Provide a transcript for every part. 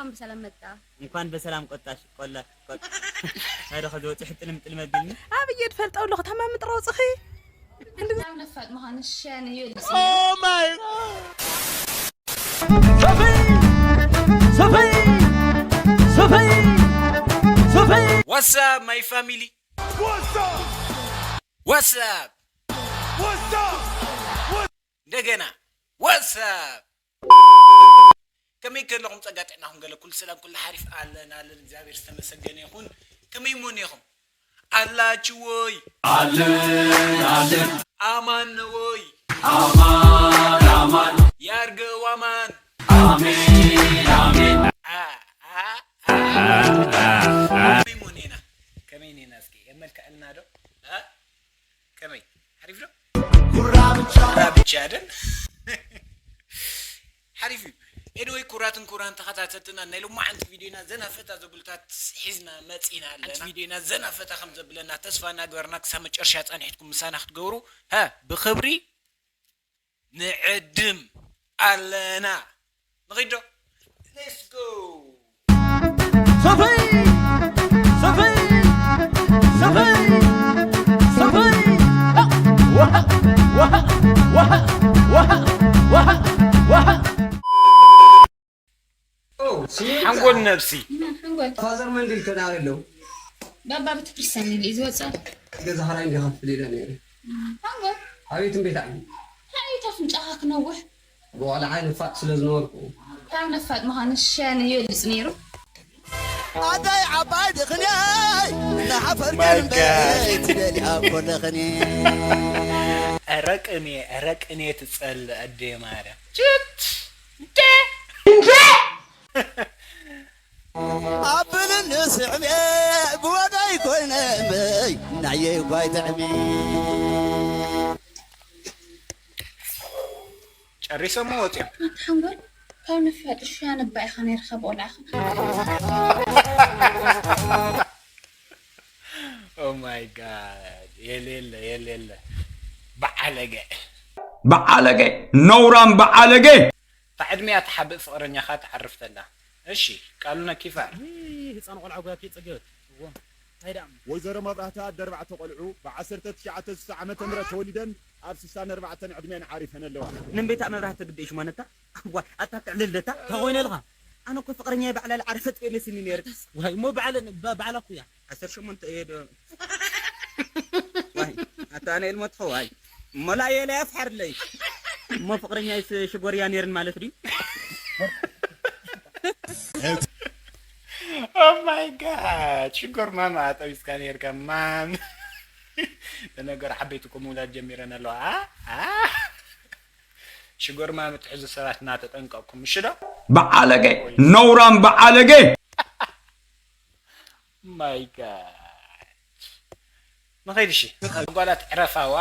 እንኳን በሰላም መጣ። እንኳን በሰላም ቆጣሽ ቆላ ቆጣ። ኧረ ከዚ ወፂ ሕጥልም ጥልም ኣቢልኒ። ኣብየ ትፈልጠው ኣለኹ ተማሚ ጥረ ውፅኺ ናብ ነፋጥ ምዃኑ ሸን እዩ ልስ Oh my god! Sophie! Sophie! Sophie! Sophie! What's up, my family? What's up? What's up? What's up? እንደገና What's up? ከመይ ከለኹም ጸጋ ጥዕናኹም ገለ ኩሉ ሰላም ኩሉ ሓሪፍ ኣለን ኣለን እግዚኣብሔር ዝተመሰገነ ይኹን። ከመይ እሞ እኒኹም ኣላችሁ ወይ? ኣለን ኣለን። ኣማን ነው ወይ? ኣማን ኣማን። ያርገው ኣማን። ኣሜን ኣሜን። አ- አ- አ- ከመይ እሞ እኒና ከመይ እኒና እስኪ የመልክዐልና ዶ? አ? ከመይ ሓሪፍ ዶ? ኩራ ብቻ ኩራ ብቻ አይደል? ሓሪፍ እዩ። ኤኒወይ ኩራትን ኩራን ተኸታተልትና ናይ ሎማዓንቲ ቪዲዮና ዘና ፈታ ዘብሉታት ሒዝና መፂና ኣለና። ቪዲዮና ዘና ፈታ ከም ዘብለና ተስፋ እናገበርና ክሳብ መጨረሻ ፃንሒትኩም ምሳና ክትገብሩ ሀ ብክብሪ ንዕድም ኣለና። ንኺድ ዶ? Let's go! ሰፈይ ሰፈይ ሰፈይ ሰፈይ ሓንጎል ነብሲ ሓንጎል ፋዘር መንድል ከዳር የለው ባባ ቤተክርስትያን ኢሉ እዩ ዝወፅእ ገዛ ኸራይ እንዲኻ ትብል ኢለ ነይረ ሓንጎል ኣቤት እምቤት ዓሚ ሓይት ኣፍንጫኻ ክነውሕ ብቆልዓ ንፋጥ ስለ ዝነበርኩ ካብ ነፋጥ ምዃኑ ሸን ይበልፅ ነይሩ ኣደይ ዓባይ ድኽንየይ እናሓፈርክን እምበር ትደልያ ኮለኽኒ ኧረ ቅኔ ኧረ ቅኔ ትጸልእ ኣደይ ማርያም ኣብልን ስዕሜ ብወደይ ኮይነ እምበይ ናየይ ጓይ ጥዕሜ ጨሪሶሞ ወፂኦም ኣታ ሓንጎል ካብ ነፋጥ ሹያ ነባ ኢኻ ነይርካ ብቆልዓኻ Oh my god የሌለ የሌለ በዓለገ በዓለገ ነውራም በዓለገ ታዕድሚያ ተሓብእ ፍቕረኛኻ ትዓርፍ ተላ እሺ ቃሉነ ኪፋር ህፃን ቆልዓ ጓኪ ፀገበት እዎም እንታይ ደኣ ወይዘሮ መብራህቲ ኣደ ኣርባዕተ ቆልዑ ብ ዓሰርተ ትሽዓተ ስሳ ዓመተ ምህረት ተወሊደን ኣብ ስሳን ኣርባዕተን ዕድሜን ዓሪፈን ኣለዋ። ንንቤታ መብራህቲ ግደይ ሽማነታ ዋ ኣታ ትዕልልታ ተኾይነ ልኻ ኣነ እኮ ፍቅረኛ ባዕላ ልዓርፈ ጥየ መሲኒ ነይሩ ዋይ እሞ ባዕለ ባዕላ እኮ እያ ዓሰርተ ሸሞንተ እየ ዶ ዋይ ኣታ ኣነ ኢልሞ ትኸዋይ እሞ ላየ ላይ ኣፍሓርለይ እሞ ፍቅረኛ ሽጎርያ ነይርን ማለት ድዩ Oh my god ሽኮር ማማ ኣጠቢስካ ነርካ ማም ለነገሩ ዓበይቲ እኮ ምውላድ ጀሚረን ኣለዋ ሽኮር ማሚ ትሕዙ ሰባት እናተጠንቀቅኩም እሺ ዶ በዓለገ ነውራም በዓለገ my god ንኸይድ እሺ ጓላት ዕረፋዋ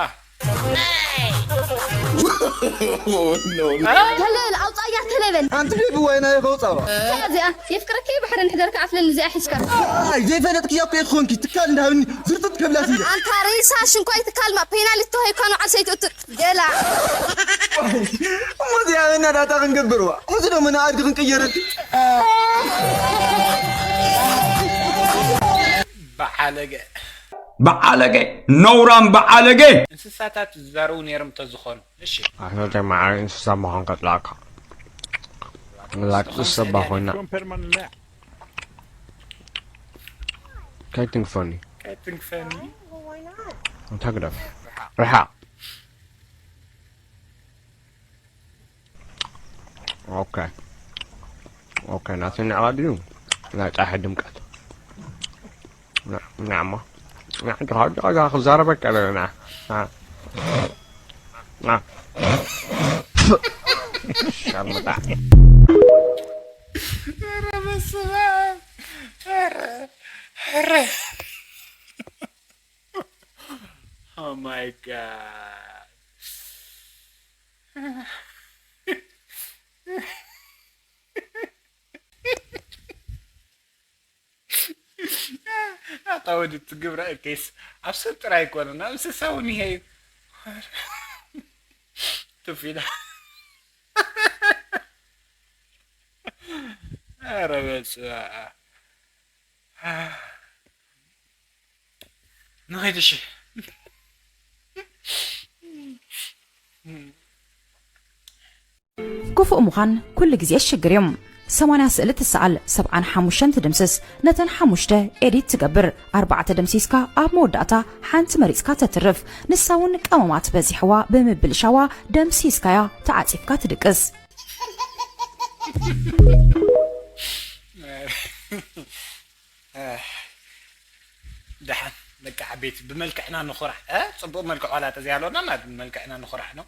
ተለበል ኣውፃያ ተለበል ኣንቲ ቤቢ ዋይና የኸውፃዋ እዚኣ የፍቅረኪ ባሕሪ ንሕደርካ ኣፍለኒ እዚኣ ሒዝካ ኣይ ዘይፈለጥክያ እኮ ይኾንኪ ትካል እንዳሃብኒ ዝርጥጥ ከብላት እንደ ኣንታ ሬሳ ሽንኳይ ትካልማ ፔናልቲ ተዋሂብካ ንባዕል ሰይትእቱ ገላ እሞ እዚኣ መናዳእታ ክንገብርዋ ሕዚ ደሞ ንኣድጊ ክንቅየረልኪ በዓለገ በዓለገ ነውራም በዓለገ እንስሳታት ዝዛረቡ ነይሮም ተዝኾኑ እሺ ኣሕመድ ማዓሪ እንስሳ ምዃን ከጥላእካ ላጥ ሰባ ኮይና ከይትንክፈኒ ከይትንክፈኒ እንታይ ግደፍ ርሓቕ ኦኬ ኦኬ ናተይ ንዕቐ ድዩ ናይ ጣሒ ድምቀት ንዕሞ ንዕዲ ካብ ዲቐጋ ክዛረበ ቀለና ሻርምጣ ኧረ በስመ ኣብ ኧረ ኧረ Oh my god. ኣታ ወዲ ትግብረ እከይስ ኣብ ሰብ ጥራይ ኣይኮነን ኣብ እንስሳ እውን ይሄ እዩ ትፊዳ ኧረ በስመ ኣብ። ንኸይድ እሺ። ክፉእ ምዃን ኩሉ ግዜ ሽግር እዩ። ሰማንያ ስእሊ ትሰኣል፣ ሰብዓን ሓሙሽተን ትድምስስ፣ ነተን ሓሙሽተ ኤዲት ትገብር፣ ኣርባዕተ ደምሲስካ ኣብ መወዳእታ ሓንቲ መሪጽካ ተትርፍ፣ ንሳ እውን ቀመማት በዚሕዋ ብምብልሻዋ ደምሲስካያ ተዓጺፍካ ትድቅስ። ደሓን ደቂ ዓበይቲ ብመልክዕና ንኹራዕ። እ? ጽቡቕ መልክዕ ዋላ ተዘይሃለወና ማለት ብመልክዕና ንኹራዕ ነው።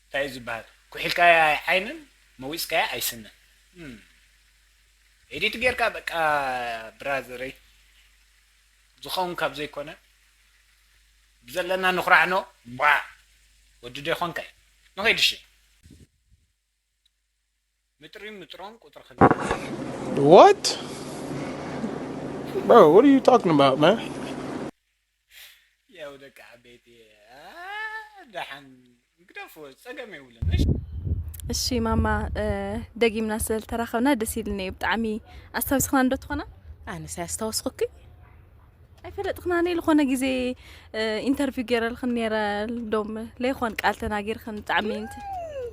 እንታይ እዩ ዝበሃል? ኩሒልካያ ኣይዓይንን፣ መዊጽካያ ኣይስንን። እም። ኤዲት ጌርካ በቃ ብራዘረይ፣ ዝኸውን ካብ ዘይኮነ ብዘለና ንኹራዕ ነው። ቧዕ! ወዲ ዶ ይኾንካ እዩ? ንኸይድ እሺ። ምጥሪ ምጥሮን ቁጥሪ ክልተ። What? Bro, what are you talking about, man? ያው ደቂ ዓበይቲ፣ አ፣ ደሓን ግደፍዎ፣ ጸገም የብሉን። እሺ። እሺ ማማ፣ እ፣ ደጊምና ስለተራኸብና ደስ ኢሉኒ እዩ ብጣዕሚ። ኣስታዊስኽና እንዶ ትኾና? ኣነስ ኣስታወስኹኪ? ኣይፈለጥኽናን። ዝኾነ ግዜ፣ እ፣ ኢንተርቪው ገይረልኽን ነይረ፣ ዶም ለይኾን ቃል ተናጊርኽን ብጣዕሚ እንት-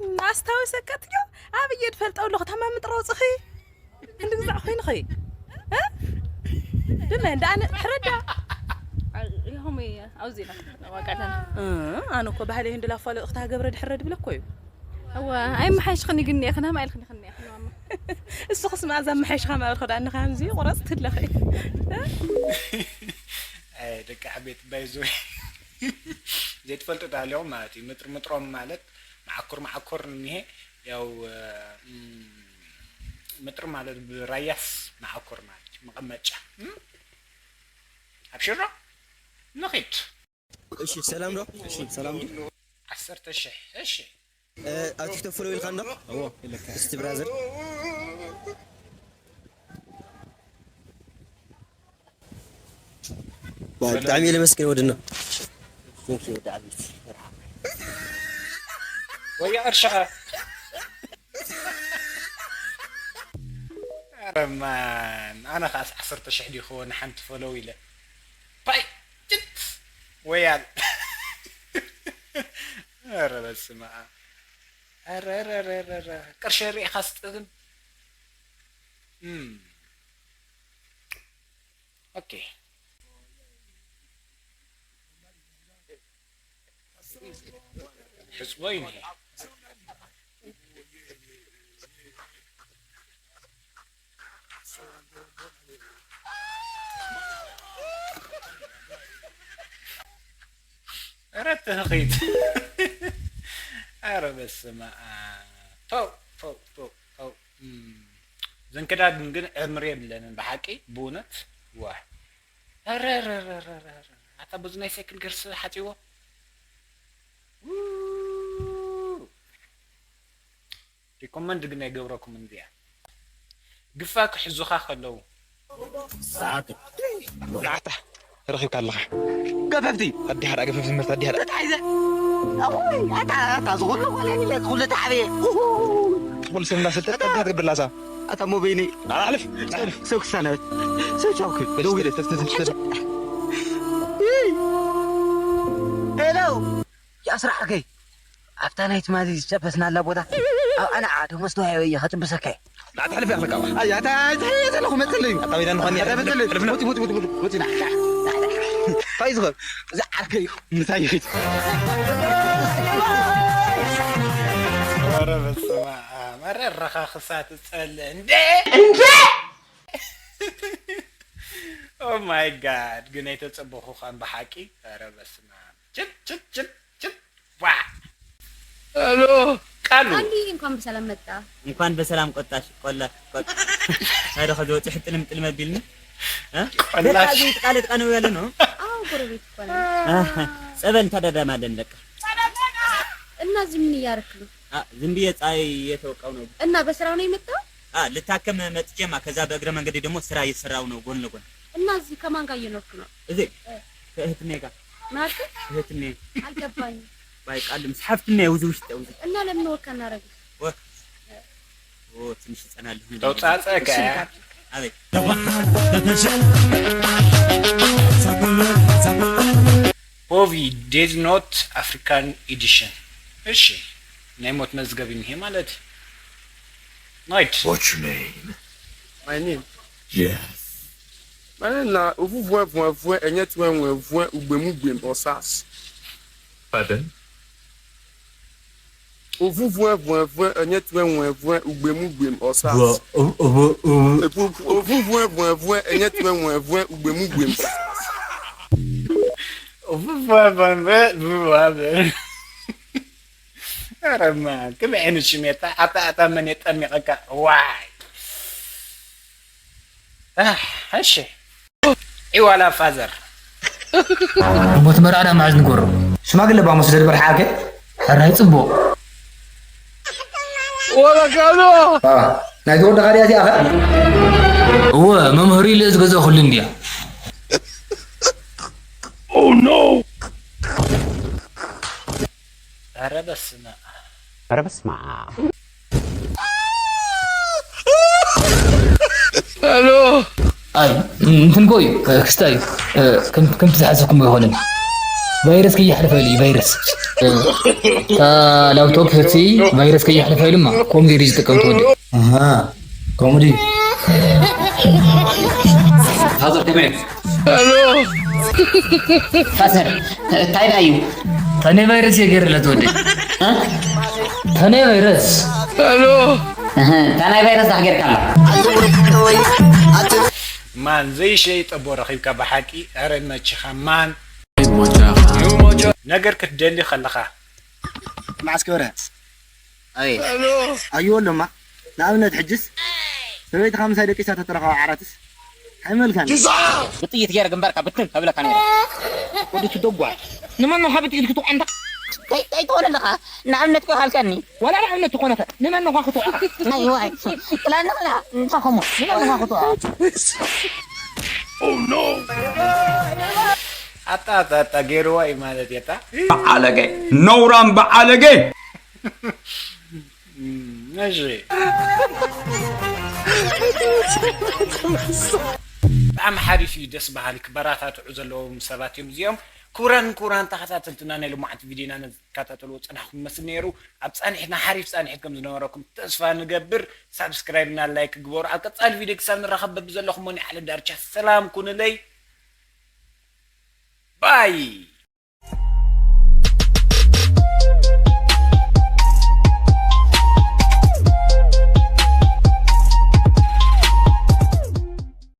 እም፣ ኣስታወሰካ ትዮ? ኣበየ ትፈልጠው ኣለኹ፣ ታማ ምጥራው ጽኺ? ክንዲ ግዛዕ ኮይንኺ? እ? ብመን? ደኣ ነ-፣ ሕረዳ። ይኹም ኣውዚና ዋቃዕተና። እ፣ ኣነ እኮ ባህለይ ህንዲ ላፋለጥኽታ ገብረ ድሕረ ድብለ እኮ እዩ። እወ፣ ኣይመሓየሽኽን እዩ ግን እኒኤኽን፣ ሃም ኣይልኽን ኢኽን እኒኤኽን ማማ። እሱ ክስማ እዛ መሓየሽኻ ማበልኸ ደኣ ንኻ ከምዚ ቁረጽ ትለኺ። ኣይ፣ ደቂ ዓበይቲ ባይዞ ዘይትፈልጡ ተሃሊኹም ማለት እዩ። ምጥርምጥሮም ማለት መዓኮር መዓኮር እኒሄ፣ ያው፣ እም፣ ምጥር ማለት ብራያስ መዓኮር ማለት እዩ። መቐመጫ። እም? ኣብሽሮ ንኺድ። እሺ፣ ሰላም ዶ? እሺ፣ ሰላም ዶ? ዓሰርተ ሺሕ። እሺ። እ፣ ኣብ ቲክቶክ ፎሎ ኢልካ እንዶ? እዎ፣ ኢለካ። እስቲ ብራዘር። ዋይ፣ ብጣዕሚ እየ ለመስግን ወድና። ቴንክ ዩ፣ ወዲ ዓበይቲ። ወያ እርሻ። ኧረ ማን፣ ኣነ ኸኣስ ዓሰርተ ሺሕ ዲኹ ንሓንቲ ፎሎው ኢለ። ፓይ፣ ጭት፣ ወያል። ኧረ በስመ ኣብ። ኧረ፣ ኧረ፣ ኧረ፣ ኧረ፣ ኧረ። ቅርሺ ርኢኻ ስጥ ግን። እም። ኦኬ። ሕጽቦ እዩ። ኧረ ትህኺት። ኧረ በስመ ኣብ። ተው፣ ተው፣ ተው፣ ተው። እም፣ ዘን ክዳን ግን ዕምሪ የብለንን ብሓቂ፣ ብእውነት። ዋ። ኧረ፣ ኧረ፣ ኧረ፣ ኧረ፣ ኧረ፣ ኧረ። ኣታ በዚ ናይ ሳይክል ገርስ ሓጺዎ። ው። ሪኮመንድ ግን ኣይገብረኩምን እዚኣ። ግፋ ክሕዙኻ ከለዉ። ሰዓት። ናዕታ ረኺብካ ኣለኻ። ገፈፍቲ። ኣዲሃ ደኣ ገፈፍቲ ምርት ኣዲሃ ደኣ። ተታሒዘ። ኣቦይ፣ ኣታ፣ ኣታ፣ ዝኹሉ ኮለኒ፣ ዝኹሉ ተዓብየ። ኩሉ ሰብ እንዳሰልጠ ኣታ ትገብር ላሳ። ኣታ ሞበይነይ። ኣሕልፍ። ሰው ክሳነበት። ሰው ቻውክ። ደውለ። ተፍ፣ ተፍ፣ ተፍ፣ ተፍ። ሄሎ። የኣስራሕከይ ኣብታ ናይ ትማሊ ዝጨበስናላ ቦታ ኣብ ኣነ ዓዶ መስተዋዕዮ እየ ከጥብሰካ እየ። ንዓ ትሕልፍ እያ ክልካ። ኣይ፣ ኣታ፣ ኣታ፣ ኣታ፣ ዘለኹ መፅለይ እዩ። ኣታ፣ ወይዳ ንኾኒ ኣታ፣ መፅለይ። ሕልፍ፣ ሕልፍ። ውፂ፣ ውፂ፣ ውፂ፣ ውፂ፣ ውፂ፣ ና፣ ና፣ ና፣ ና። እንታይ ዝኸብ? እዚ ዓርከይ እዩ። ምሳይ ይኺድ። ኧረ በስመ ኣብ። ኧረ ረኻኽሳ ትፀልእ እንዴ? እንዴ? ኦ ማይ ጋድ፣ ግን ኣይተጸበኹኻን ብሓቂ። ኧረ በስመ ኣብ። ችት፣ ችት፣ ችት፣ ችት። ዋ። ሄሎ፣ ቃሉ። ቃሊ፣ እንኳን ብሰላም መጣ። እንኳን በሰላም ቆጣሽ፣ ቆላ፣ ቆጣ። ሓደ ከዚ ወጪ ሕጥልም ጥልም ኣቢልኒ። እ? ቆላሽ። በቃ፣ እዚ ጥቃለ ጥቃ ነው ያለ ነው። አዎ፣ ጎረቤት እኮ ነን። አህ፣ ጸበል እንታዳዳማለን በቃ። እና እዚህ ምን እያረክ ነው? አ፣ ዝም ብዬ ፀሐይ እየተወቃው ነው። እና በስራ ነው የመጣው? አ፣ ልታከም መጥቼማ፣ ከዛ በእግረ መንገዴ ደግሞ ስራ እየሰራው ነው ጎን ለጎን። እና እዚህ ከማን ጋር እየኖርክ ነው? እዚህ እ። ከእህትኔ ጋር። ምን አልክ? እህትኔ። አልገባኝም። ባይ ቃል ምስ ሓፍትኔ ውዚ ውሽጥ ውዚ። እና ለምን ወክ አናረግም? ወክ? ተውጻጸ ከ ኣበይ? ፖቪ ዴዝ ኖት ኣፍሪካን ኤዲሽን። እሺ፣ ናይ ሞት መዝገብ እኒሄ ማለት ናይት። What's your name? My name? Yes. My name na Ovuvwe Vwevwe Enyetwe Nwevwe Ugbem Ugbem Osas. Pardon? Ovuvwe Vwevwe Enyetwe Nwevwe Ugbem Ugbem Osas. Ovuvwe Vwevwe Enyetwe Nwevwe Ugbem Ugbem Osas. Ovuvwe Vwevwe Vwevwe. ኧረ ማን፣ ከመይ ዓይነት ሽም እየ? ኣታ፣ ኣታ፣ ኣታ፣ መን የጠሚቐካ? ዋይ። ኣህ፣ እሺ። ዒዋላ ፋዘር። ሞት መርዓና መዓዝ ንገብሮ? ሽማግለ ባሙስ ደድበር ሓቀ? ሕራይ ጽቡቕ። ወበካሎ። አ፣ ናይ ተወደኻ ድያ እዚኣ ኸ? እወ፣ መምህር ኢለ ዝገዛእኩሉ እንድያ። Oh no! ኧረ በስመ ኣብ። ኧረ በስመ ኣብ። ሄሎ። ኣይ፣ እንትን እኮ እዩ፣ ክስታይ እዩ። ከም፣ ከምቲ ዝሓሰብኩም ኣይኮነን። ቫይረስ ከይሓልፈ ኢሉ እዩ፣ ቫይረስ። እታ ላፕቶፕ እቲ ቫይረስ ከይሓልፈ ኢሉማ፣ ኮምፒውተር እዩ ዝጥቀም ተወዲ። ኣሃ፣ ከምኡ ድዩ? ፋዘር ከመይ? ሄሎ። ፋዘር፣ እንታይ ደኣ እዩ? ተኔ ቫይረስ እየ ገይረለት ወደይ። እ? ተኔ ቫይረስ። ሄሎ። እህ፣ እንታይ ናይ ቫይረስ ዳሕ ጌርካ ኣሎ? ማን ዘይሸይጥ ኣቦ ረኺብካ ብሓቂ? ኧረ መችኻ ማን? ነገር ክትደሊ ከለኻ። መዓስ ክበረ? ኣይ። ኣዩ ኣሎማ፣ ንኣብነት ሕጅስ ሰበይትኻ ምሳይ ደቂሳ ተተረኸባ ዓራትስ ኣይመልካን። ብጥይት ገይረ ግንባርካ ብትን ከብለካ ነይረ። ወዲ ትደጓ። ንመን ነኻ ብጥይት ክትወቕዖ እንታ? ከይ-፣ ከይትኾነ ኣለኻ። ንኣብነት ከይሃልካኒ። ዋላ ንኣብነት ትኾነ ኸ ንመን ነኻ ክትወቕዖ? ናይ ዋይ። ጥላኒ ኸላ እንታይ ኸሞ? ንመን ነኻ ክትወቕዖ? ኣታ፣ ኣታ፣ ኣታ፣ ገይርዋ እዩ ማለት እዩ፣ ኣታ። በዓለገ። ነውራም በዓለገ። እም፣ እሺ። ብጣዕሚ ሓሪፍ እዩ፣ ደስ በሃሊ፣ ክበራታትዑ ዘለዎም ሰባት እዮም እዚኦም። ክቡራን ክቡራን ተኸታተልትና፣ ናይ ሎማዓንቲ ቪድዮና ነዚ ትከታተልዎ ጸናሕኩም መስል ነይሩ። ኣብ ጻንሒትና ሓሪፍ ጻንሒት ከም ዝነበረኩም ተስፋ ንገብር። ሳብስክራይብ እና ላይክ ግበሩ። ኣብ ቀጻሊ ቪድዮ ክሳብ ንራኸብ በብዘለኹሞ ናይ ዓለም ዳርቻ ሰላም ኩኑለይ። ባይ።